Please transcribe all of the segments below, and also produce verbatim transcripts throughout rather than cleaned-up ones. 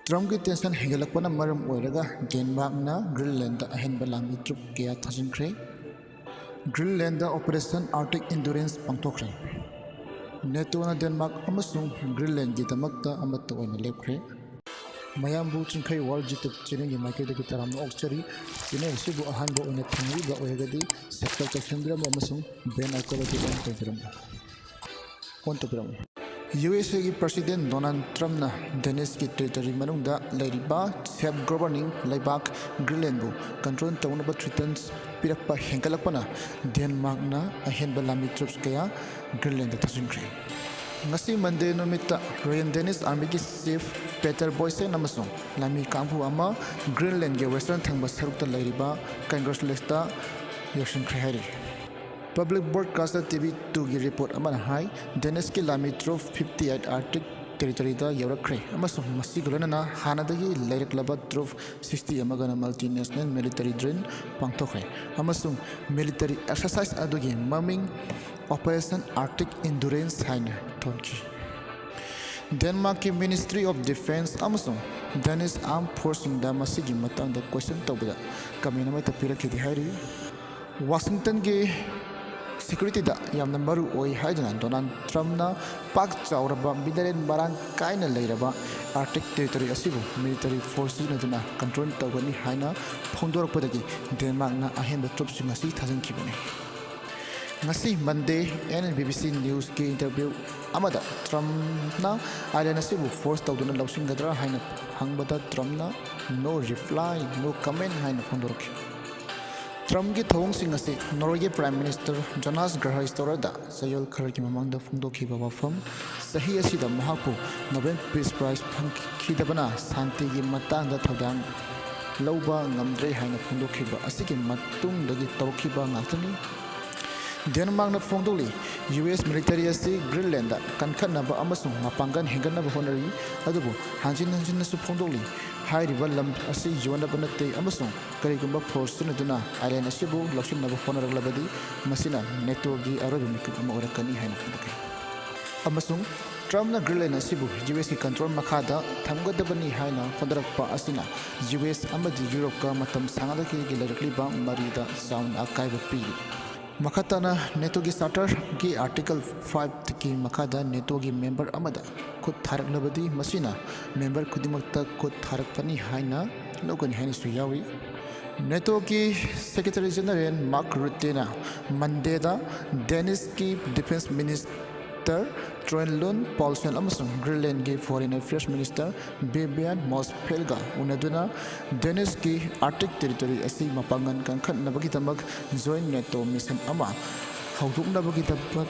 ꯇ꯭ꯔꯝꯞꯀꯤ tension ꯍꯦꯟꯒꯠꯂꯛꯄꯅ ꯃꯔꯝ ꯑꯣꯏꯔꯒ ꯗꯦꯟꯃꯥꯔꯛꯅ ꯒ꯭ꯔꯤꯟꯂꯦꯟꯗ ꯑꯍꯦꯟꯕ ꯂꯥꯟꯃꯤ ꯇ꯭ꯔꯨꯞ ꯀꯌꯥ ꯊꯥꯖꯤꯟꯈ꯭ꯔꯦ꯫ Greenland Operation Arctic Endurance ꯄꯥꯡꯊꯣꯛꯈ꯭ꯔꯦ꯫ ꯅꯦꯇꯣꯅ Denmark ꯑꯃꯁꯨꯡ ꯒ꯭ꯔꯤꯟꯂꯦꯟꯒꯤꯗꯃꯛꯇ ꯑꯃꯠꯇ ꯑꯣꯏꯅ ꯂꯦꯞꯈ꯭ꯔꯦ꯫ ꯃꯌꯥꯝꯕꯨ ꯆꯤꯡꯈꯩ World YouTube ꯆꯦꯅꯦꯜꯒꯤ ꯃꯥꯏꯀꯩꯗꯒꯤ ꯇꯔꯥꯝꯅ ꯑꯣꯛꯆꯔꯤ꯫ ꯆꯦꯅꯦꯜ ꯑꯁꯤꯕꯨ ꯑꯍꯥꯟꯕ ꯑꯣꯏꯅ ꯊꯦꯡꯅꯕꯤꯕ ꯑꯣꯏꯔꯒꯗꯤ subscribe ꯇꯧꯁꯤꯟꯕꯤꯔꯝꯃꯨ ꯑꯃꯁꯨꯡ bell icon ꯑꯗꯨ on ꯇꯧꯕꯤꯔꯝꯃꯨ꯫ On ꯇꯧꯕꯤꯔꯝꯃꯨ꯫ ꯌꯨ ꯑꯦꯁ ꯑꯦꯒꯤ President Donald Trumpꯅ ꯗꯦꯅꯤꯁꯀꯤ territory ꯃꯅꯨꯡꯗ ꯂꯩꯔꯤꯕ self governing ꯂꯩꯕꯥꯛ ꯒ꯭ꯔꯤꯟꯂꯦꯟꯕꯨ control ꯇꯧꯅꯕ threats ꯄꯤꯔꯛꯄ ꯍꯦꯟꯒꯠꯂꯛꯄꯅ ꯗꯦꯟꯃꯥꯔꯛꯅ ꯑꯍꯦꯟꯕ ꯂꯥꯟꯃꯤ troops ꯀꯌꯥ ꯒ꯭ꯔꯤꯟꯂꯦꯟꯗ ꯊꯥꯖꯤꯟꯈ꯭ꯔꯦ꯫ ꯉꯁꯤ ꯃꯟꯗꯦ ꯅꯨꯃꯤꯠꯇ Royal Danish Armyꯒꯤ chief Peter Boysen ꯑꯃꯁꯨꯡ ꯂꯥꯟꯃꯤ ꯀꯥꯡꯕꯨ ꯑꯃ ꯒ꯭ꯔꯤꯟꯂꯦꯟꯒꯤ western ꯊꯪꯕ ꯁꯔꯨꯛꯇ ꯂꯩꯔꯤꯕ Kangerlussuaq ꯌꯧꯁꯤꯟꯈ꯭ꯔꯦ ꯍꯥꯏꯔꯤ꯫ Public broadcaster T V twoꯒꯤ report ꯑꯃꯅ ꯍꯥꯏ, ꯗꯦꯅꯤꯁꯀꯤ ꯂꯥꯟꯃꯤ troop fifty eight Arctic territoryꯗ ꯌꯧꯔꯛꯈ꯭ꯔꯦ ꯑꯃꯁꯨꯡ ꯃꯁꯤꯒ ꯂꯣꯏꯅꯅ ꯍꯥꯟꯅꯗꯒꯤ ꯂꯩꯔꯛꯂꯕ troop sixty ꯑꯃꯒꯅ multinational military drill ꯄꯥꯡꯊꯣꯛꯈ꯭ꯔꯦ ꯑꯃꯁꯨꯡ military exercise ꯑꯗꯨꯒꯤ ꯃꯃꯤꯡ Operation Arctic Endurance ꯍꯥꯏꯅ ꯊꯣꯟꯈꯤ꯫ ꯗꯦꯟꯃꯥꯔꯛꯀꯤ Ministry of Defence ꯑꯃꯁꯨꯡ Danish Armed Forceꯁꯤꯡꯗ ꯃꯁꯤꯒꯤ ꯃꯇꯥꯡꯗ question ꯇꯧꯕꯗ comment ꯑꯃꯠꯇ ꯄꯤꯔꯛꯈꯤꯗꯦ ꯍꯥꯏꯔꯤ꯫ ꯋꯥꯁꯤꯡꯇꯟꯒꯤ securityꯗ ꯌꯥꯝꯅ ꯃꯔꯨ ꯑꯣꯏ ꯍꯥꯏꯗꯨꯅ ꯗꯣꯅꯥꯜꯗ ꯇ꯭ꯔꯝꯞꯅ ꯄꯥꯛ ꯆꯥꯎꯔꯕ mineral ꯃꯔꯥꯡ ꯀꯥꯏꯅ ꯂꯩꯔꯕ Arctic territory ꯑꯁꯤꯕꯨ military force ꯁꯤꯖꯤꯟꯅꯗꯨꯅ control ꯇꯧꯒꯅꯤ ꯍꯥꯏꯅ ꯐꯣꯡꯗꯣꯔꯛꯄꯗꯒꯤ ꯗꯦꯟꯃꯥꯔꯛꯅ ꯑꯍꯦꯟꯕ troopꯁꯤꯡ ꯑꯁꯤ ꯊꯥꯖꯤꯟꯈꯤꯕꯅꯤ꯫ ꯉꯁꯤ ꯃꯟꯗꯦ N N B B C newsꯀꯤ interview ꯑꯃꯗ ꯇ꯭ꯔꯝꯞꯅ island ꯑꯁꯤꯕꯨ force ꯇꯧꯗꯨꯅ ꯂꯧꯁꯤꯟꯒꯗ꯭ꯔꯥ ꯍꯥꯏꯅ ꯍꯪꯕꯗ ꯇ꯭ꯔꯝꯞꯅ no reply, no comment ꯍꯥꯏꯅ ꯐꯣꯡꯗꯣꯔꯛꯈꯤ꯫ ꯇ꯭ꯔꯝꯞꯀꯤ ꯊꯧꯑꯣꯡꯁꯤꯡ ꯑꯁꯤ ꯅꯣꯔꯋꯦꯒꯤ Prime Minister Jonas Gahr Storeꯗ ꯆꯌꯣꯜ ꯈꯔꯒꯤ ꯃꯃꯥꯡꯗ ꯐꯣꯡꯗꯣꯛꯈꯤꯕ ꯋꯥꯐꯝ, ꯆꯍꯤ ꯑꯁꯤꯗ ꯃꯍꯥꯛꯄꯨ Nobel Peace Prize ꯐꯪꯈꯤꯗꯕꯅ ꯁꯥꯟꯇꯤꯒꯤ ꯃꯇꯥꯡꯗ ꯊꯧꯗꯥꯡ ꯂꯧꯕ ꯉꯝꯗ꯭ꯔꯦ ꯍꯥꯏꯅ ꯐꯣꯡꯗꯣꯛꯈꯤꯕ ꯑꯁꯤꯒꯤ ꯃꯇꯨꯡꯗꯒꯤ ꯇꯧꯔꯛꯈꯤꯕ ꯉꯥꯛꯇꯅꯤ꯫ ꯗꯦꯟꯃꯥꯔꯛꯅ ꯐꯣꯡꯗꯣꯛꯂꯤ, U S military ꯑꯁꯤ ꯒ꯭ꯔꯤꯟꯂꯦꯟꯗ ꯀꯟꯈꯠꯅꯕ ꯑꯃꯁꯨꯡ ꯃꯄꯥꯡꯒꯜ ꯍꯦꯟꯒꯠꯅꯕ ꯍꯣꯠꯅꯔꯤ, ꯑꯗꯨꯕꯨ ꯍꯟꯖꯤꯟ ꯍꯟꯖꯤꯟꯅꯁꯨ ꯐꯣꯡꯗꯣꯛꯂꯤ, ꯍꯥꯏꯔꯤꯕ ꯂꯝ ꯑꯁꯤ ꯌꯣꯟꯅꯕ ꯅꯠꯇꯦ ꯑꯃꯁꯨꯡ ꯀꯔꯤꯒꯨꯝꯕ force ꯁꯤꯖꯤꯟꯅꯗꯨꯅ island ꯑꯁꯤꯕꯨ ꯂꯧꯁꯤꯟꯅꯕ ꯍꯣꯠꯅꯔꯛꯂꯕꯗꯤ, ꯃꯁꯤꯅ NATOꯒꯤ ꯑꯔꯣꯏꯕ ꯃꯤꯀꯨꯞ ꯑꯃ ꯑꯣꯏꯔꯛꯀꯅꯤ ꯍꯥꯏꯅ ꯐꯣꯡꯗꯣꯛꯈꯤ꯫ ꯑꯃꯁꯨꯡ ꯇ꯭ꯔꯝꯞꯅ ꯒ꯭ꯔꯤꯟꯂꯦꯟ ꯑꯁꯤꯕꯨ ꯌꯨ ꯑꯦꯁꯀꯤ ꯀꯟꯇ꯭ꯔꯣꯜ ꯃꯈꯥꯗ ꯊꯝꯒꯗꯕꯅꯤ ꯍꯥꯏꯅ ꯍꯣꯠꯅꯔꯛꯄ ꯑꯁꯤꯅ ꯌꯨ ꯑꯦꯁ ꯑꯃꯗꯤ ꯌꯨꯔꯣꯞꯀ ꯃꯇꯝ ꯁꯥꯡꯂꯗꯒꯤ ꯂꯩꯔꯛꯂꯤꯕ ꯃꯔꯤꯗ ꯆꯥꯎꯅ ꯑꯀꯥꯏꯕ ꯄꯤꯔꯤ꯫ ꯃꯈꯥ ꯇꯥꯅ ꯅꯦꯇꯣꯒꯤ ꯆꯥꯔꯇꯔꯒꯤ ꯑꯥꯔꯇꯤꯀꯜ ꯐꯥꯏꯚꯀꯤ ꯃꯈꯥꯗ ꯅꯦꯇꯣꯒꯤ ꯃꯦꯝꯕꯔ ꯑꯃꯗ ꯈꯨꯠ ꯊꯥꯔꯛꯂꯕꯗꯤ ꯃꯁꯤꯅ ꯃꯦꯝꯕꯔ ꯈꯨꯗꯤꯡꯃꯛꯇ ꯈꯨꯠ ꯊꯥꯔꯛꯄꯅꯤ ꯍꯥꯏꯅ ꯂꯧꯒꯅꯤ ꯍꯥꯏꯅꯁꯨ ꯌꯥꯎꯏ꯫ ꯅꯦꯇꯣꯒꯤ ꯁꯦꯀ꯭ꯔꯦꯇꯔꯤ ꯖꯦꯅꯔꯦꯜ ꯃꯥꯔꯛ ꯔꯨꯇꯦꯅ ꯃꯟꯗꯦꯗ ꯗꯦꯅꯤꯁꯀꯤ defence minister Troels Lund Poulsen ꯑꯃꯁꯨꯡ ꯒ꯭ꯔꯤꯟꯂꯦꯟꯒꯤ ꯐꯣꯔꯦꯟ ꯑꯦꯐꯤꯌꯔꯁ ꯃꯤꯅꯤꯁꯇꯔ ꯕꯦꯕꯤꯌꯥꯟ ꯃꯣꯁꯐꯦꯜꯒ ꯎꯅꯗꯨꯅ ꯗꯦꯅꯤꯁꯀꯤ ꯑꯥꯔꯛꯇꯤꯛ ꯇꯦꯔꯤꯇꯣꯔꯤ ꯑꯁꯤ ꯃꯄꯥꯡꯒꯜ ꯀꯟꯈꯠꯅꯕꯒꯤꯗꯃꯛ ꯖꯣꯏꯟ ꯅꯦꯇꯣ ꯃꯤꯁꯟ ꯑꯃ ꯍꯧꯗꯣꯛꯅꯕꯒꯤꯗꯃꯛ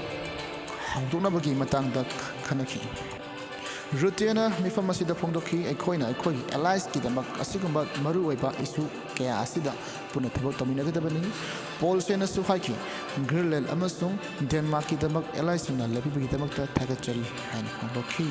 ꯍꯧꯗꯣꯛꯅꯕꯒꯤ ꯃꯇꯥꯡꯗ ꯈꯟꯅꯈꯤ꯫ ꯔꯨꯇꯦꯅ ꯃꯤꯐꯝ ꯑꯁꯤꯗ ꯐꯣꯡꯗꯣꯛꯈꯤ, "ꯑꯩꯈꯣꯏꯅ ꯑꯩꯈꯣꯏꯒꯤ ꯑꯦꯂꯥꯏꯁꯀꯤꯗꯃꯛ ꯑꯁꯤꯒꯨꯝꯕ ꯃꯔꯨꯑꯣꯏꯕ ꯏꯁꯨ ꯀꯌꯥ ꯑꯁꯤꯗ ꯄꯨꯟꯅ ꯊꯕꯛ ꯇꯧꯃꯤꯟꯅꯒꯗꯕꯅꯤ"꯫ ꯄꯣꯜꯁꯦꯅꯁꯨ ꯍꯥꯏꯈꯤ, "ꯒ꯭ꯔꯤꯟꯂꯦꯟ ꯑꯃꯁꯨꯡ ꯗꯦꯟꯃꯥꯔꯛꯀꯤꯗꯃꯛ ꯑꯦꯂꯥꯏꯁꯤꯡꯅ ꯂꯦꯞꯄꯤꯕꯒꯤꯗꯃꯛꯇ ꯊꯥꯒꯠꯆꯔꯤ" ꯍꯥꯏꯅ ꯐꯣꯡꯗꯣꯛꯈꯤ꯫